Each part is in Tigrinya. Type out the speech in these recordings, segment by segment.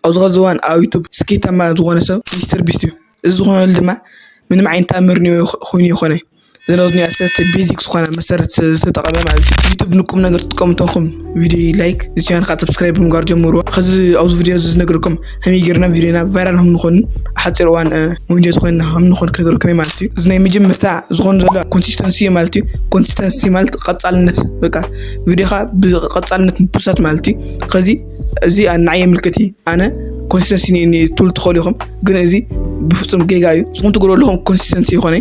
ኣብዚ ኸዚ እዋን ኣብ ዩቱብ ስኬታማ ዝኾነ ሰብ ሚስተር ቢስት እዩ። እዚ ዝኾነሉ ድማ ምንም ዓይነት ተኣምር ኮይኑ ይኾነ፣ ዝነዝኒ ሰለስተ ቤዚክ ዝኾነ መሰረት ዝተጠቐመ ማለት እዩ። ዩቱብ ንቁም ነገር ትጥቀሙ እንተኹም ቪዲዮ ላይክ፣ እዚ ቻናል ከዓ ሰብስክራይብ ብምግባር ጀምሩ። ከዚ ኣብዚ ቪዲዮ እዚ ዝነግረኩም ከመይ ጌርና ቪዲዮና ቫይራል ከም ንኾን፣ ሓፂር እዋን ሞኒታይዝ ኮይና ከም ንኾን ክነግረኩም እየ ማለት እዩ። እዚ ናይ መጀመርታ ዝኾን ዘሎ ኮንሲስተንሲ ማለት እዩ። ኮንሲስተንሲ ማለት ቀፃልነት፣ በቃ ቪዲዮኻ ብቐፃልነት ምብሳት ማለት እዩ። ከዚ እዚ ንዓይ የምልክት እዩ። ኣነ ኮንሲስተንሲ ትብሉ ትኽእሉ ኢኹም፣ ግን እዚ ብፍፁም ጌጋ እዩ። ንስኹም ትገብሩ ኣለኹም ኮንሲስተንሲ ይኾነ።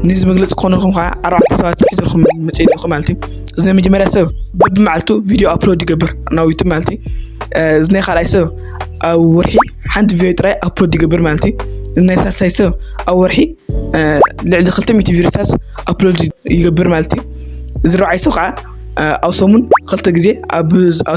ነዚ መግለፂ ክኾነልኩም ከዓ ኣርባዕተ ሰባት ሒዘልኩም መፅእ ኣለኹም ማለት እዩ። እዚ ናይ መጀመርያ ሰብ በብመዓልቱ ቪዲዮ ኣፕሎድ ይገብር ናብ ዩቱብ ማለት እዩ። እዚ ናይ ካልኣይ ሰብ ኣብ ወርሒ ሓንቲ ቪዲዮ ጥራይ ኣፕሎድ ይገብር ማለት እዩ። እዚ ናይ ሳልሳይ ሰብ ኣብ ወርሒ ልዕሊ ክልተ ሚእቲ ቪዲዮታት ኣፕሎድ ይገብር ማለት እዩ። እዚ ራብዓይ ሰብ ከዓ ኣብ ሰሙን ክልተ ግዜ ኣብ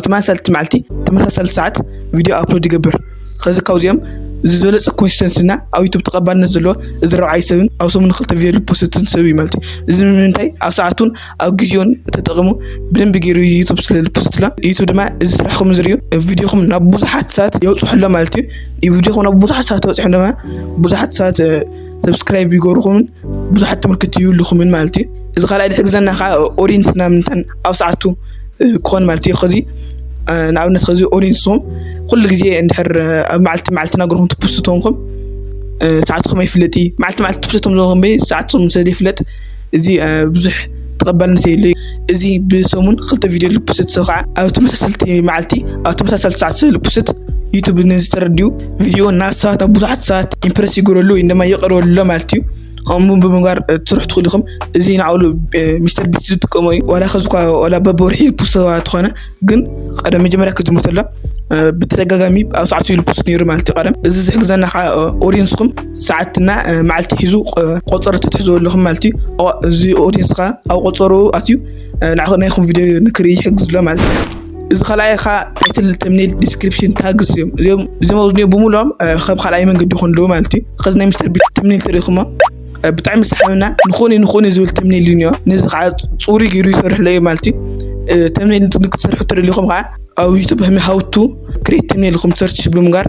ተመሳሳልቲ መዓልቲ ተመሳሳሊ ሰዓት ቪዲዮ ኣፕሎድ ይገብር። ከዚ ካብዚኦም እዚ ዝበለፀ ኮንሲስተንስና ኣብ ዩቱብ ተቐባልነት ዘለዎ እዚ ራብዓይ ሰብን ኣብ ሰሙን ክልተ ቪዲዮ ልፖስትን ሰብ እዩ ማለት እዩ። እዚ ንምንታይ ኣብ ሰዓቱን ኣብ ግዜውን ተጠቐሙ ብደንቢ ገይሩ ዩቱብ ስለ ልፖስትላ ዩቱብ ድማ እዚ ስራሕኩም ዝርእዩ ቪዲዮኹም ናብ ብዙሓት ሰባት የውፅሑ ኣሎ ማለት እዩ። ቪዲዮኹም ናብ ብዙሓት ሰባት ተወፅሑ ድማ ብዙሓት ሰባት ሰብስክራይብ ይገብሩኹምን ብዙሓት ተመልክቲ ይህልኹምን ማለት እዩ። እዚ ካልኣይ ድሕግዘና ከዓ ኦዲንስ ናምንተን ኣብ ሰዓቱ ክኾን ማለት እዩ። ከዚ ንኣብነት ከዚ ኦዲንስኹም ኩሉ ግዜ እንድሕር ኣብ መዓልቲ መዓልቲ ናገርኩም ትፕስቱ ተንኩም ሰዓትኩም ኣይፍለጥ እዩ። መዓልቲ መዓልቲ ትፕስቶም ዘለኹም በይ ሰዓትኩም ስለ ይፍለጥ እዚ ብዙሕ ተቐባልነት የለ። እዚ ብሰሙን ክልተ ቪድዮ ልፕስት ሰብ ከዓ ኣብ ተመሳሰልቲ መዓልቲ ኣብ ተመሳሰልቲ ሰዓት ልፕስት ዩቱብ ነዚ ተረዲኡ ቪድዮ ናብ ሰባት ናብ ብዙሓት ሰባት ኢምፕረስ ይገብረሉ ወይ ድማ ይቐርበሉ ማለት እዩ። ከምኡ ብምግባር ትስርሑ ትኽእሉ ኢኹም። እዚ ንዓሉ ሚስተር ቢት ዝጥቀሞ እዩ። ዋላ ከዚ እኳ ዋላ በብወርሒ ልፕስት ተኾነ ግን ቀደም መጀመርያ ክጅምር ተሎ ብተደጋጋሚ ኣብ ሰዓቱ ይልፖስት ነይሩ ማለት እዩ። ቀደም እዚ ዝሕግዘና ከዓ ኦዲየንስኩም ሰዓትና መዓልቲ ሒዙ ቆፀሮ ተትሕዝዎ ኣለኹም ማለት እዩ። እዚ ኦዲየንስ ከዓ ኣብ ቆፀሮ ኣትዩ ናይኹም ቪድዮ ንክርኢ ይሕግዝ ኣሎ ማለት እዩ። እዚ ካልኣይ ከዓ ታይትል፣ ተምኔል፣ ዲስክሪፕሽን፣ ታግስ እዮም። እዚኦም ኣብዚ ኒኦ ብምሎም ከም ካልኣይ መንገዲ ይኾኑ ኣለዉ ማለት እዩ። ከዚ ናይ ሚስተር ቢት ተምኔል ተሪኢኹሞ ብጣዕሚ ሰሓብና ንኾነ ንኾነ ዝብል ተምኔል እዩ ኒኦ። ነዚ ከዓ ፅሩይ ገይሩ ይሰርሕሎ እዩ ማለት እዩ። ተምኔል ንክትሰርሑ ተደሊኹም ከዓ ኣብ ዩቱብ ሃውቱ ክሬት ተምኔል ኢኹም ሰርች ብምግባር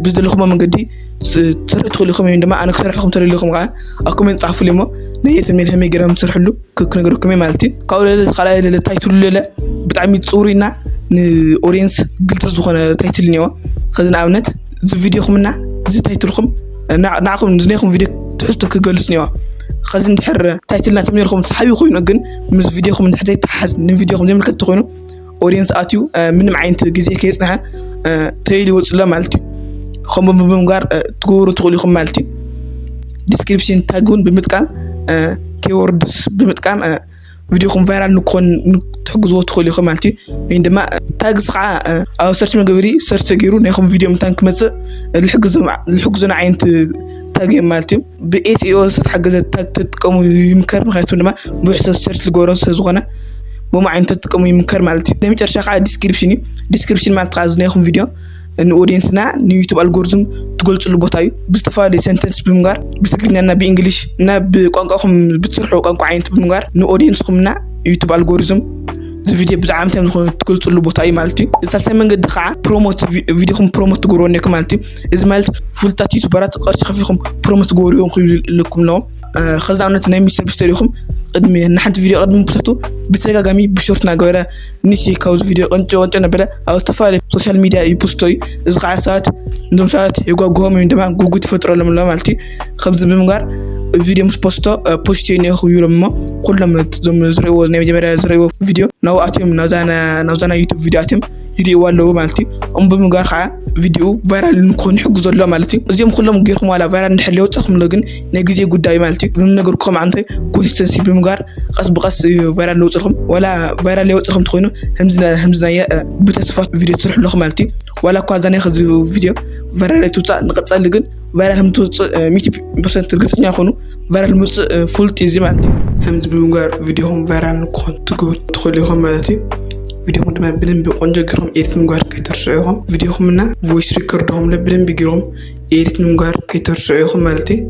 ብዝደለኹሞ መንገዲ ትሰርሑ ትኽእሉ ኢኹም። ወይም ድማ ኣነ ክሰርሐልኩም ተደሊኹም ከዓ ኣብ ኮሜንት ፃሕፉልኝ እሞ ናይ ተምኔል ከመይ ገይረ ምሰርሕሉ ክነግረኩም እየ ማለት እዩ። ካብኡ ለለ ካልኣይ ለለ ታይትሉ ለለ ብጣዕሚ ፅሩይና ንኦዲየንስ ግልፂ ዝኾነ ታይትል እኒኦ። ከዚ ንኣብነት እዚ ቪዲዮኹምና እዚ ታይትልኩም ንዓኹም ዝናይኹም ቪዲዮ ትሕዝቶ ክገልፅ እኒኦ። ከዚ እንድሕር ታይትልና ተምኔልኩም ሰሓቢ ኮይኑ ግን ምስ ቪዲዮኹም እንድሕር ዘይተሓዝ ንቪዲዮኹም ዘይምልከት ተኮይኑ ኦዲየንስ ኣትዩ ምንም ዓይነት ግዜ ከየፅንሐ ተይሉ ይወፅሎ ማለት እዩ። ከምኡ ብምግባር ትገብሩ ትኽእሉ ኢኹም ማለት እዩ። ዲስክሪፕሽን ታግ እውን ብምጥቃም ኬወርድስ ብምጥቃም ቪዲዮኹም ቫይራል ንክኾን ትሕግዝዎ ትኽእሉ ኢኹም ማለት እዩ። ወይ ድማ ታግስ ከዓ ኣብ ሰርች መገበሪ ሰርች ተገይሩ ናይኹም ቪዲዮ ምታን ክመፅእ ዝሕግዙና ዓይነት ታግ እዮም ማለት እዮም። ብኤስኢኦ ዝተሓገዘ ታግ ተጥቀሙ ይምከር። ምክንያቱ ድማ ብዙሕ ሰብ ሰርች ዝገብሮ ስለ ዝኾነ ብኡ ዓይነት ተጥቀሙ ይምከር ማለት እዩ። ናይ መጨረሻ ከዓ ዲስክሪፕሽን እዩ። ዲስክሪፕሽን ማለት ከዓ ናይኹም ቪዲዮ ንኦዲየንስና ንዩቱብ ኣልጎሪዝም ትገልፅሉ ቦታ እዩ። ብዝተፈላለዩ ሰንተንስ ብምግባር ብትግርኛና ብእንግሊሽ እና ብቋንቋኹም ብትስርሑ ቋንቋ ዓይነት ብምግባር ንኦዲየንስኹምና ዩቱብ ኣልጎሪዝም እዚ ቪድዮ ብዛዕባ እንታይ ዝኾነ ትገልፅሉ ቦታ እዩ ማለት እዩ። እዚ ሳልሳይ መንገዲ ከዓ ፕሮሞት ቪድዮኹም ፕሮሞት ትገብርዎ እኒኩም ማለት እዩ። እዚ ማለት ፍሉጣት ዩቱበራት ቅርሺ ከፊልኩም ፕሮሞት ትገብርዎም ክብሉ ኣለኩም ኣለዎም። ከዚ ኣብነት ናይ ሚስተር ቢስት ተሪኹም ቅድሚ ንሓንቲ ቪድዮ ቅድሚ ፖስቱ ብተደጋጋሚ ብሾርት እናገበረ ንሲ ካብዚ ቪድዮ ቅንጭ ቅንጭ እናበለ ኣብ ዝተፈላለዩ ሶሻል ሚድያ ይፖስቶ እዩ። እዚ ከዓ ሰባት እዞም ሰባት የጓጉሆም ወይ ድማ ጉጉት ይፈጥረሎም ኣሎ ማለት እዩ። ከምዚ ብምግባር ቪድዮ ምስ ፖስቶ ፖስት እዩ እኒኦ ይብሎም እሞ ኩሎም እዞም ዝርእዎ ናይ መጀመርያ ዝርእዎ ቪድዮ ናብኡ ኣትዮም ናብዛ ናይ ዩቱብ ቪድዮ ኣትዮም ይርእይዎ ኣለዉ ማለት እዩ። እሞ ብምግባር ከዓ ቪድዮ ቫይራል ንክኾን ይሕግዞ ኣሎ ማለት እዩ። እዚኦም ኩሎም ጌርኩም ዋላ ቫይራል እንድሕር ለይወፀኹም ኣሎ ግን ናይ ግዜ ጉዳይ ማለት እዩ። ብንነገርኩም ዓንተ ኮንሲስተንሲ ብምግባር ቀስ ብቀስ እዩ ቫይራል ለውፅልኩም ዋላ ቫይራል ለይወፅልኩም ተኮይኑ ህምዝናየ ብተስፋ ቪድዮ ትስርሑ ኣለኹም ማለት እዩ። ዋላ እኳ እዛ ናይ ከዚ ቪድዮ ቫይራል ኣይትውፃእ ንቀፃሊ ግን ቫይራል ከምትውፅእ ሚእቲ ፐርሰንት ርግፀኛ ኮኑ ቫይራል ምውፅእ ፍሉጥ እዩ እዚ ማለት እዩ። ከምዚ ብምግባር ቪድዮኹም ቫይራል ንክኾን ትገብሩ ትኽእሉ ኢኹም ማለት እዩ። ቪድዮኹም ድማ ብደንቢ ቆንጆ ገይርኩም ኤዲት ምግባር ከይተርስዑ ኢኹም። ቪድዮኹም እና ቮይስ ሪከርድኹም ብደንቢ ገይርኩም ኤዲት ምግባር ከይተርስዑ ኢኹም ማለት እዩ።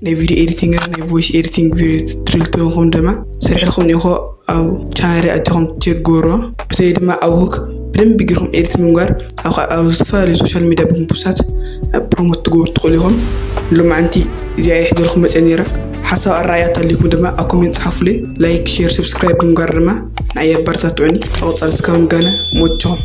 ናይ ቪድዮ ኤዲቲንግ ናይ ቮይስ ኤዲቲንግ ቪድዮ ትሪል ተንኹም ድማ ሰሪሕልኩም እኒኹ ኣብ ቻናል ኣቲኹም ቼክ ግበርዎ። ብተለይ ድማ ኣብ ሁክ ብደንቢ ጌርኩም ኤዲት ምግባር ኣብ ዝተፈላለዩ ሶሻል ሚድያ ብምብሳት ፕሮሞት ትገብሩ ትኽእሉ ኢኹም። ሎማዓንቲ እዚኣ ይሕዘልኩም መፅእ ነይራ። ሓሳብ ኣረኣያ ተልይኩም ድማ ኣብ ኮሜንት ፃሓፉለይ። ላይክ፣ ሼር፣ ሰብስክራይብ ብምግባር ድማ ንዓይ ኣበረታትዑኒ። ኣብ ቀፃሊ እስካብ ንጋነ ሞት ቸኹም።